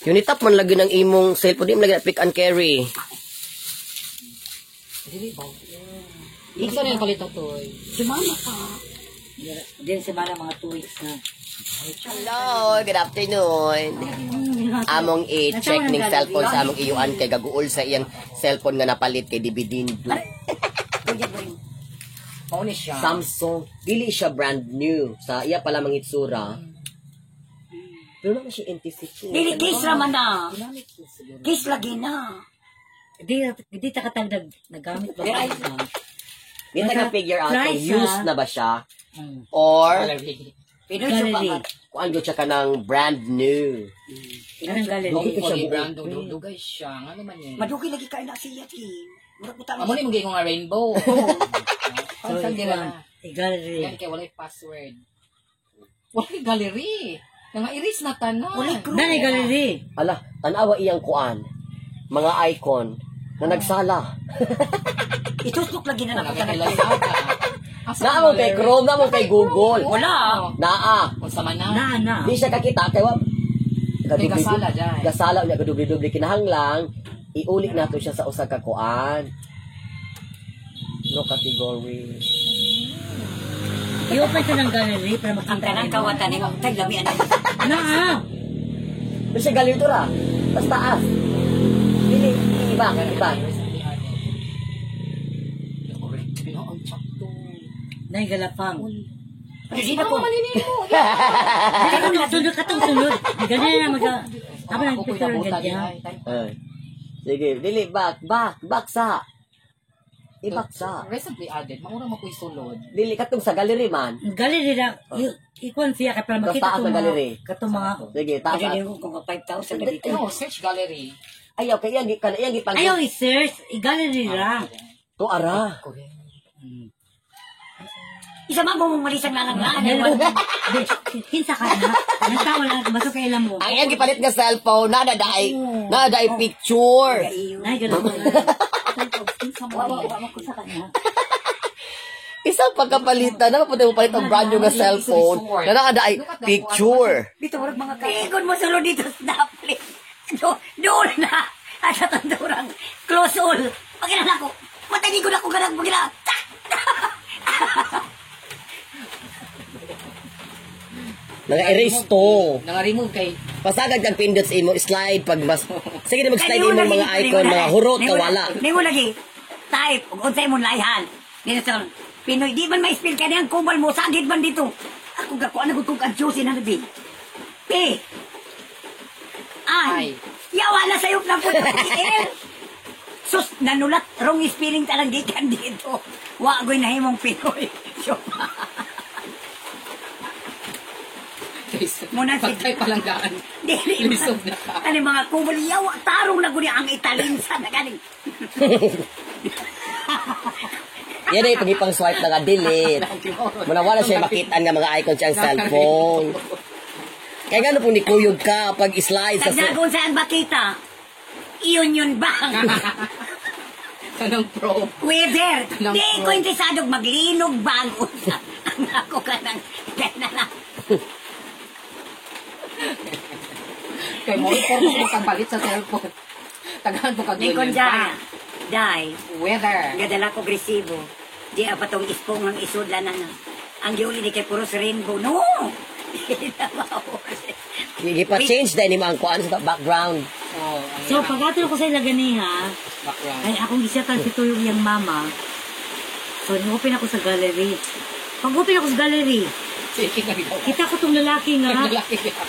Unitap man lagi ng imong cellphone, di man lagi na pick and carry. Dili ba? Isa na yung palit to eh. Si mama pa. Din si mama mga 2 weeks na. Hello, good afternoon. Among i-check ning cellphone sa among iyuan kay gaguol sa iyang cellphone nga napalit kay dibidindo. Mao ni siya. Samsung, dili siya brand new. Sa iya pala mga itsura. Pero naman siya NTC. Dili case raman na. Case lagi na. Di, di ta katang nagamit ba? Di ta ka figure out kung Price, used ah. na ba siya or Gallery. Pinoy siya pa. Gallery. kung ano siya ka ng brand new. Anong gallery? Dugay Dugay siya siya buo. brand dugay siya. Nga naman yun. Madugi lagi kayo na siya ki. Murag butang. Amo ni mong nga rainbow. So, Saan ikaw, nila? i-gallery. Yan kay walay password. Walay gallery. Nga erase na tanan. Walay group. Nani gallery. Ala, tanawa iyang kuan. Mga icon na nagsala. Itusok lagi na Wala nako kay tanan. Lazada. Asa Naa mo kay gallery? Chrome, naa mo kay Google. Wala. Naa. Unsa man na? Na, na. Di siya kakita kay wa Kay gasala dyan. Gasala unya gadubli-dubli kinahanglang iulit nato siya sa usa ka kuan. No category. I-open ka ng gallery para Ang makita. tanang kawatan ni tay lami ana. Na, ah. Pero siya galing to ra. Tas taas. Dili iba, iba. Correct. Pero ang sakto. Nay galapang. Hindi na ko. Katong sunod, katong sunod. Ganyan na mag... Ako nang Ako ko'y picture ng nabuta ganyan. din, ay. Eh. Sige, dili back, back, back sa. I-back sa. Recently added, maura mo ko'y sulod. Dili katong sa gallery man. Gallery na, ikuan siya kay para makita Taas itong ng mga, gallery. katong mga, Sige, taas. Hindi ko kung 5,000 na dito. No, search gallery. Ayaw kay iyang kana iyang gipang ayaw i-search, i-gallery ra. To ara. Correct. Isa man mo malisang lanang laan. Kinsa ka na? Nagtawa lang, basta kay ilam mo. Ang iyang gipalit nga cellphone na daay na daay picture. Nay galapang. Wa wa ko sa kanya. Isang pagkapalitan na pwede mo palit ang brand new nga cellphone na naa daay picture. Dito murag mga ka. Ikon mo sulod dito sa Dublin. Do, doon na. At sa tandurang close all. Pagkina na ako. Matagi ko na ako ganang pagkina. Naka-erase to. Nanga-remove kay Pasagad kag pindot sa imo slide pag mas sige na mag-slide imong mga icon mga hurot ka wala. Ningo lagi. Type ug unsay imong layhan. Dito sa Pinoy di man ma-spell kay ang kubal mo sagid man dito. Ako gakuan na gud kong kadyosin na bi. P I I. Yawa na sayop na po. L. Sus, nanulat. Wrong spelling talang gikan dito. Wa goy nahimong Pinoy. Muna si- Pagtay palang daan. Dili. Lisod na ka. Ano mga kubal yawa tarong na gud ang italinsa na ganing. Yan ay pag swipe na nga delete. Muna wala siya makita nga mga icon siya ang cellphone. Kaya nga po ni kuyog ka pag slide sa Tagnagon saan ba kita? Iyon yun bang? Kanang pro. Weather. Nang Di ko pro. interesado maglinog bang unsa. Ang ako ka ng na lang. Kay mo forma mo kapalit sa cellphone. Tagahan mo kag Ni kon union. Dai. Weather. Gadala ko resibo. Di pa tong ispong ang isudla na na. Ang giuli ni kay puros rainbow. No! Di na mauli. Ipa-change din nimo ang kuan sa background. Oh, ang So, pag ato ko sa ila ganiha, background. ay akong gisatan si Tuyong iyang mama. So, open ako sa gallery. Pag open ako sa gallery, Sige ka bitaw. kita ko tong lalaki nga, Lalaki ka.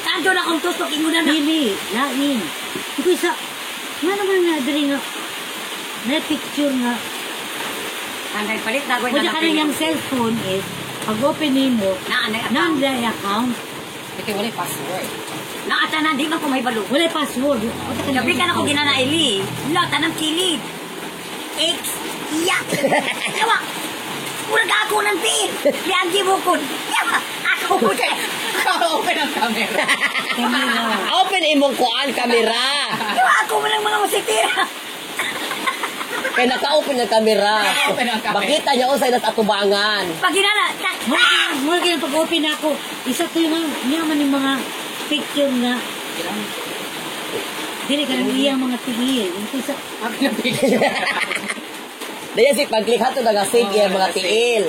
Tanto na akong tusok ingon na. Dili, lain. Iko isa, nga naman nga diri nga, na picture nga. Ang palit na ko Kung ka niyang cellphone is, pag open nimo, Na anay account. nang account, Kay walay password. Na atanan di man ko may balo. wala password. Wala ka Gabi ka na ko ginanaili. Wala, tanang kilid. X, iya. Yawa. Murag ako ng pin. Lagi mo kun. Yawa. Ako mo kay. Open ang camera. Camera. Open imong kuan camera. Yawa ako mo ng mga musikira. Kay naka-open ang camera. Naka-open ang camera. Makita niya unsay nasa atubangan. Pag ginana, tak. Mura kaya pag open ako, isa to yung nga man yung mga picture nga. Dili ka lang iyang mga tiil. Yung sa Ako na picture. Daya si pag-click hato na nga save iya mga tiil.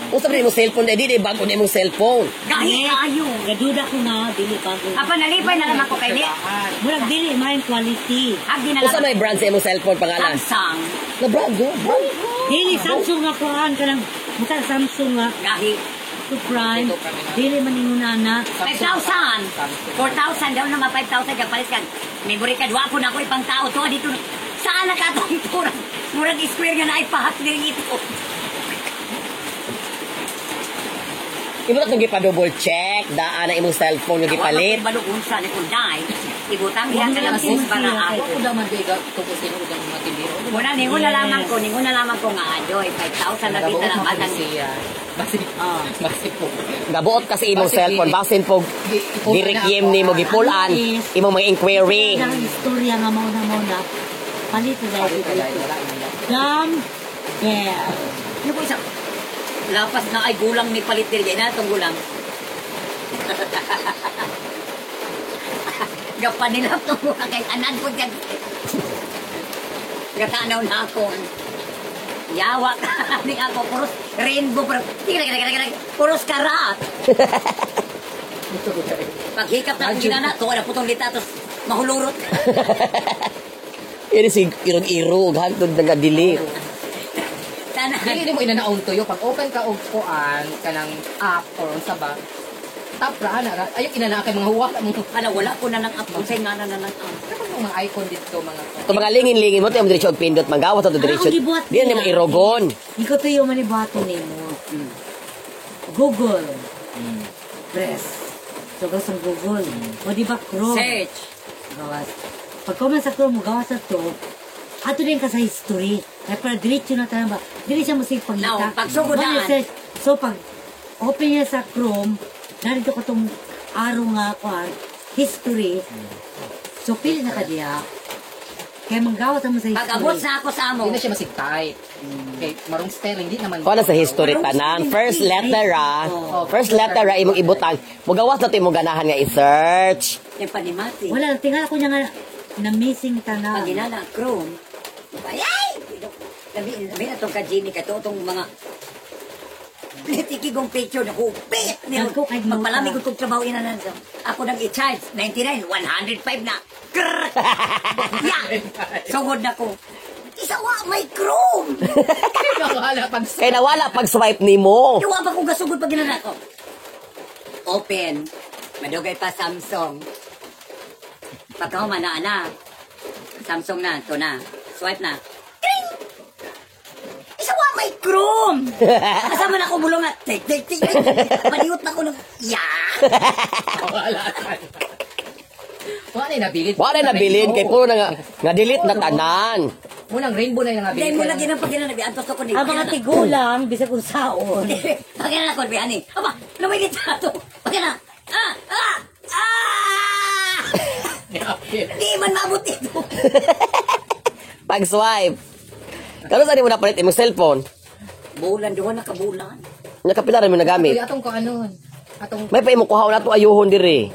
Unsa man imong cellphone, eh, di di bago na imong cellphone. Gahi kaayo. Gaduda ko nga dili bago. Apa nalipay na lang ako kay di. Murag dili man quality. Hagdi na Unsa lang. may brand sa imong cellphone pangalan? Samsung. Na brand yo, brand. Dili Samsung nga kuan ka lang. Mukha Samsung nga Gahi. to prime. Dili man ingon ana. 5,000. 4,000 daw na ma 5,000 ka palit kag memory card wa po na ako ipang tao to dito. Saan na ka tong turang? Murag square nga na ay pahak diri ito. Imo na itong gipa-double check, daan na imong cellphone yung gipalit. Wala ko unsa ni kung dai. Ibutang diha ka lang sis para ako. Ako daw man di tungkol tinuod ang mga tibiro. Muna ninguna lamang ko, ninguna lamang ko nga adoy 5,000 na bita lang batang. Siya. Basi. Ah. Basi po. Gabuot kasi imong cellphone, basin po girequiem nimo gipulan imong mga inquiry. Ang istorya nga mao na mao na. Palit na dahil Wala dito. wala wala. Dumb bell. Ano po isa? Lapas na ay gulang ni palit diri na itong gulang. Gapanilap tong gulang kay anan ko dyan. Gatanaw na ako. Yawa ka ni ako puros rainbow pero tigre tigre tigre puros karat. Ito ko tayo. Paghikap na akong ginana, tuwa na putong litatos mahulurot. Ini si irog-irog hantod na nga delete. Sana. Dili nimo inanaong tuyo pag open ka og kuan kanang app or unsa ba. Tap ra ana ra. Ayo inanaa kay mga huwa mo. Ala wala ko na ng app unsay nga na na ng app. Ano mga icon dito mga Ito mga lingin-lingin mo, tayo mo diretso og pindot, manggawas na to diretso. Ang gibuhat Di na nimo irogon. Di ko tuyo man ibuhaton nimo. Google. Press. So, gawas ang Google. O di ba Chrome? Search. Gawas. Pag comment sa Chrome, gawas sa to, ato din ka sa history. Kaya para diretso na tayo ba? Dili siya mo sige pangita. Now, pag sugod Wala daan. search. So, pag open niya sa Chrome, narito ko tong araw nga kuan, history. So, pili na ka diya. Kaya manggawas mo sa history. Pag abot sa ako sa amo. Hindi na siya masig type. Okay, marong spelling di naman. Kuha na sa history tanan. First letter ah. First letter ah, imong ibutang. Mugawas na to imong ganahan nga i-search. Yung panimati. Wala, tingala ko niya nga na missing tanan. Pag ginana, Chrome. Ay! Ay! Labi, labi na itong ka-Jimmy, kato itong mga Litikigong picture na hupit. Dagko kay nota. Magpalamig ko itong trabaho ina na. Ako nang i-charge. 99, 105 na. Grrr! Ya! Sugod na ko. Isa wa may Chrome! Wala pag Kay nawala pag swipe nimo. Iwa pa kong gasugod pag ginana ko. Open. Madugay pa Samsung. Pagka na na. Samsung na, to na. Swipe na. Tring! Isa wa may Chrome! Kasama na ako bulong at tik tik tik tik. Paniot na ko ng ya. Wala. Wala na nabilin. Wala na nabilin kay puro na nga, nga delete na tanan. Munang rainbow na yung nabilin. Dahil mo lagi ng pag ginana antos ko ni. Ang mga tigulang, bisag unsaon. Pag ginana ko ani. Aba, lumay litrato. Pag ginana. Ah! Ah! Ah! Di man maabot ito. Pag swipe. Karon sa mo napalit imong cellphone? Bulan, duha na ka bulan. Nakapila ra mo nagamit. Kuya, atong ko ano. Atong May pa imong kuhaon ato ayuhon diri.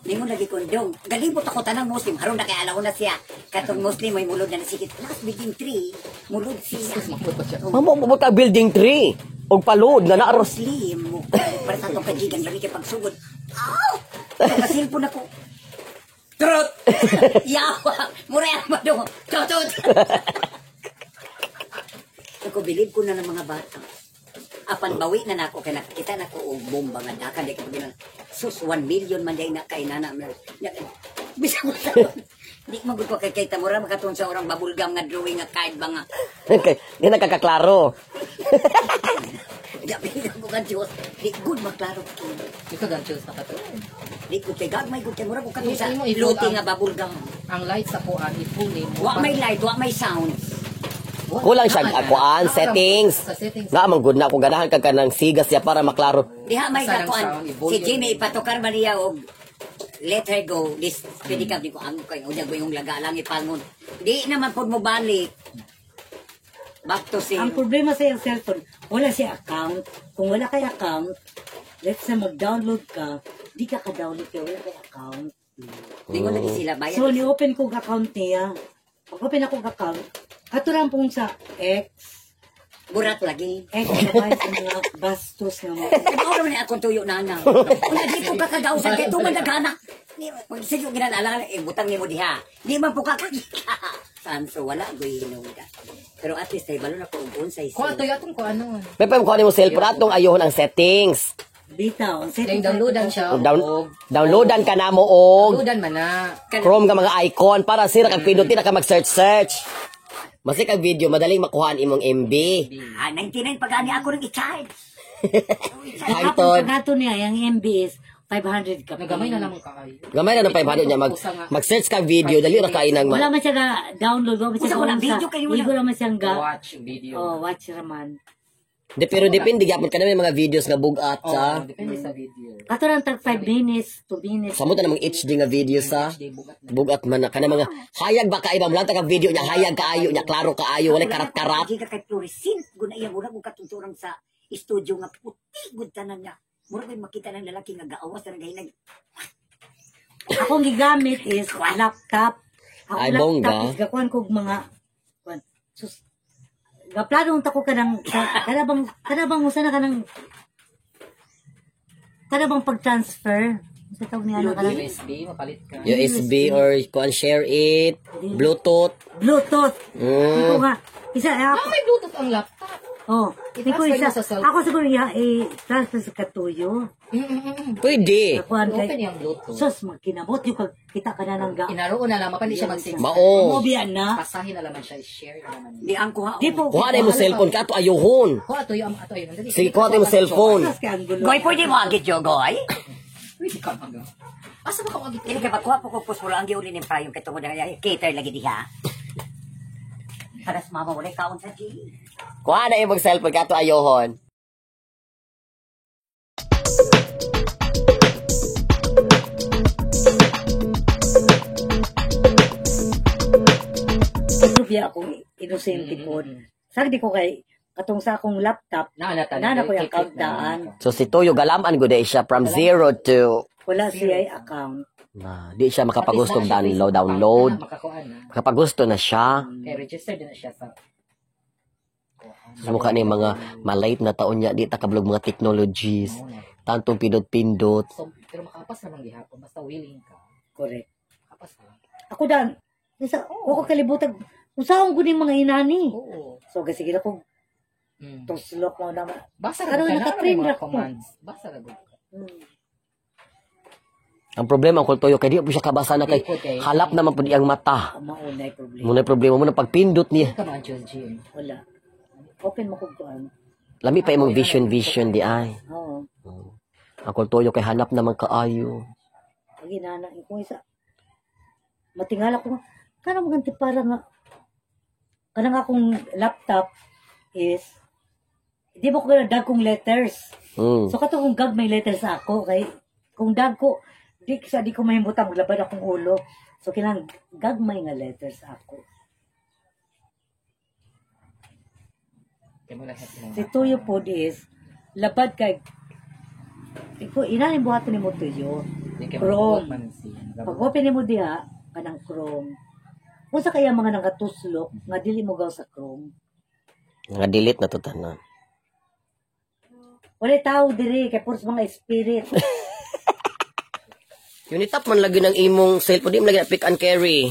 Ningon lagi kondong. Galibot ako tanang Muslim. Haron na kay alaw na siya. Katong Muslim may mulod na nasikit. Last begin 3. Mulod siya. makot pa siya. Mamo mo ka building 3 og palod nga naaros. Muslim. mo. Para sa atong kajigan. Lagi kay pagsugod. Aw! Nakasilpon ako. Trot! Yawa! Mura yan ba doon? Trot! Ako, bilib ko na ng mga bata. Apan bawi na nako kay nakakita na ko og bomba nga dakan di ko ginan. Sus 1 million man day na kay nana. Bisag mo sa Di mo gud ko kay kay tamura makatun sa orang bubblegum nga drawing nga card ba nga. Kay di na kakaklaro. Gabi ko kan Diyos. Di good maklaro kini. Di ka ganchos na kato. Di ko kay gagmay gud kay mura ko katong sa Imo, i-full luti ang- nga bubblegum. Ang light sa kuan i-full name mo. Wa may light, wa may sound. Kulang siya akuan settings. Sa settings. Nga man gud na ako ganahan ka kanang sigas siya para maklaro. Diha may Sa ng kakuan. sound, i-volume. Si Jimmy ipatukar man niya og let her go. This pwede ka di ko ang kay unya ko yung laga lang ipangon. Di naman pud mo balik. Back to Ang zero. problema sa iyang cellphone, wala siya account. Kung wala kay account, let's say mag-download ka, Di ka ka-download kay wala kay account. Lingon lagi sila bayad. So, ni-open ko ang account niya. Pag-open ako ng account, kato lang pong sa X, Burat lagi. X na sa mga bastos nga mga. Kaya mao naman ni akong tuyo na na. Una di ko kakagausan kay tuman naghanak. Sige ginalala eh butang nimo diha. Di man po kakakita. Sanso wala goy hinuda. Pero at least ay balo na ko og unsay. Kuha to atong ko ano. May pa mo mo cellphone atong ayohon ang settings. Bitaw, ang Then setting. downloadan siya. Downloadan ka na mo og Downloadan man na. Chrome nga mga icon para sira kag pindutin na ka mag-search search. Masik ang video madaling makuhaan imong MB. Ah, 99 pag ani ako nang i-charge. Hangtod. Kato niya, yung MB is 500 ka. Nagamay na lamang kaayo. Gamay na ng 500 niya mag-search kag video dali ra kay nang Wala man siya ga download, wala man siya Usa ko lang ga- video kayo wala. Igo naman siyang ga. Watch video. Oh, watch raman. Di, pero depende gyapon ka na may mga videos nga bugat Oo, sa depende sa video. Kato lang tag 5 minutes, 2 minutes. samot na namang HD nga video sa HD bugat na. bugat man na kana mga hayag ba kay ba mulanta kag video niya hayag kaayo niya klaro kaayo walay karat-karat. Di ka kay fluorescent gud na iya murag og katunturang sa studio nga puti gud tanan niya. Murag may makita ng lalaki nga gaawas na gahinag. Akong gigamit is laptop. Akong Ay, laptop bongga. is gakuan kog mga kuan. Sus. Gaplano unta ko kanang kana bang usa na kanang kana bang pag-transfer? Sa tawag niya na kanang USB, mapalit ka. USB or kuan share it, Bluetooth. Bluetooth. Ko nga isa Ah, ako may Bluetooth ang laptop. oh, di ko I-transfer isa. mo sa cellphone. Ako siguro iya i-transfer sa katuyo. Pwede. Kuan Open kay yung Bluetooth. sus magkinamot yung kag kita ka na nang ga. Inaroon na lamang, hindi siya mag-sing. Mao. Mobiya na. Pasahin na lamang siya, i-share na naman. Di ang kuha. Di po. Kuha na imong cellphone ka ato ayohon. Kuha to yung ato ayun. Dali. Sige, kuha to yung cellphone. Sus kay ang gulo. Goy pwede mo agit yo goy. Pwede ka mag. Asa ba ka agit? Dili kay pagkuha po ko puspolo ang giuli ning prayong kay tungod nga cater lagi diha. Para sa mama walay kaon sa G. Kuha na imong cellphone ka ato ayohon. Siguro biya akong inosente po. Sagdi ko kay katong sa akong laptop, Na na na na ko yung account daan. So si Toyo galaman gud siya from 0 to Wala siya account. na di siya makapagustong download download. Makakuha na. Makapagusto na siya. Kaya registered na siya sa Sa mukha ni mga malate na taon niya di ta kablog mga technologies. Tantong pindot-pindot. So, pero makapas naman gihapon basta willing ka. Correct. Makapas na. Ako daan, isa, ako kalibutan, usaon ko ning mga inani. Oo. So, kasi gila ko, tuslok mo naman. Basa Ano, ra ka na nakatrain mga ra ko. commands. Basa ra gud ka. Ang problema ang Toyo kay di po siya kabasa na kay halap naman pud iyang mata. Maunay problema. Muna problema mo na pagpindot niya. Ka man Georgie. Wala. Open mo kung kuan. Lami pa imong vision vision di ay. Oo. Ang Toyo kay hanap naman kaayo. Pag inana, kung isa, matingala ko, kana mo ganti para nga, kanang akong laptop is, di ba ko ganang dag kong letters. So kato kung gag may letters ako kay kung dag ko di sa di ko mahimutang maglabad akong ulo. So kinahanglan gagmay nga letters ako. Kaya mo lahat ng Si Tuyo pod is labad kay Iko inani buhaton nimo Tuyo. Di kay Chrome. mabuhat man siya. Pag open nimo diha kanang Chrome. Unsa kaya mga nangatuslok nga dili mo gaw sa Chrome? Nga delete na to tanan. Wala tao diri kay puros mga spirit. Unitap man lagi ng imong cellphone di man lagi na pick and carry.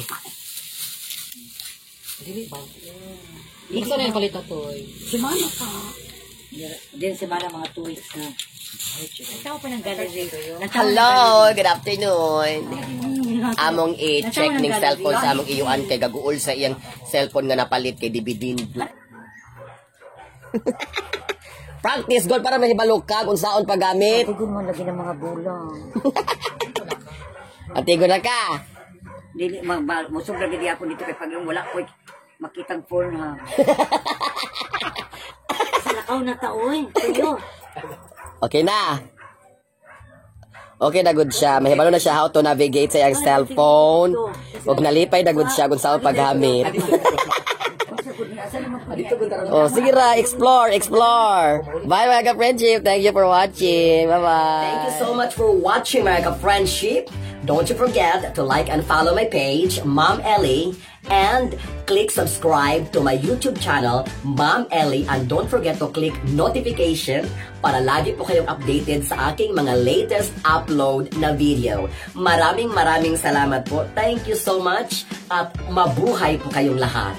Dili ba? Gusto na yung palit na toy. Si mama ka. Din si Mara mga 2 weeks na. Nagtawa pa ng gallery. Hello, good afternoon. Among i-check ning cellphone sa among iyuan kay gaguol sa iyang cellphone nga napalit kay dividend. Practice god para mahibalo ka kung saon paggamit. Tigon mo lagi ng mga bulang. Atigo na ka. Dili ma musog lagi di ako dito kay pag yung wala ko makitang phone ha. Sa lakaw na taoy. Tuyo. Okay na. Okay na good siya. Mahibalo na siya how to navigate sa iyang cellphone. Ug nalipay na good siya kung saon paggamit. Unsa gud ni Dito kung tarong. Oh, sige ra, explore, explore. Bye, mga ka-friendship. Thank you for watching. Bye-bye. Thank you so much for watching, mga ka-friendship. Don't you forget to like and follow my page, Mom Ellie, and click subscribe to my YouTube channel, Mom Ellie, and don't forget to click notification para lagi po kayong updated sa aking mga latest upload na video. Maraming maraming salamat po. Thank you so much at mabuhay po kayong lahat.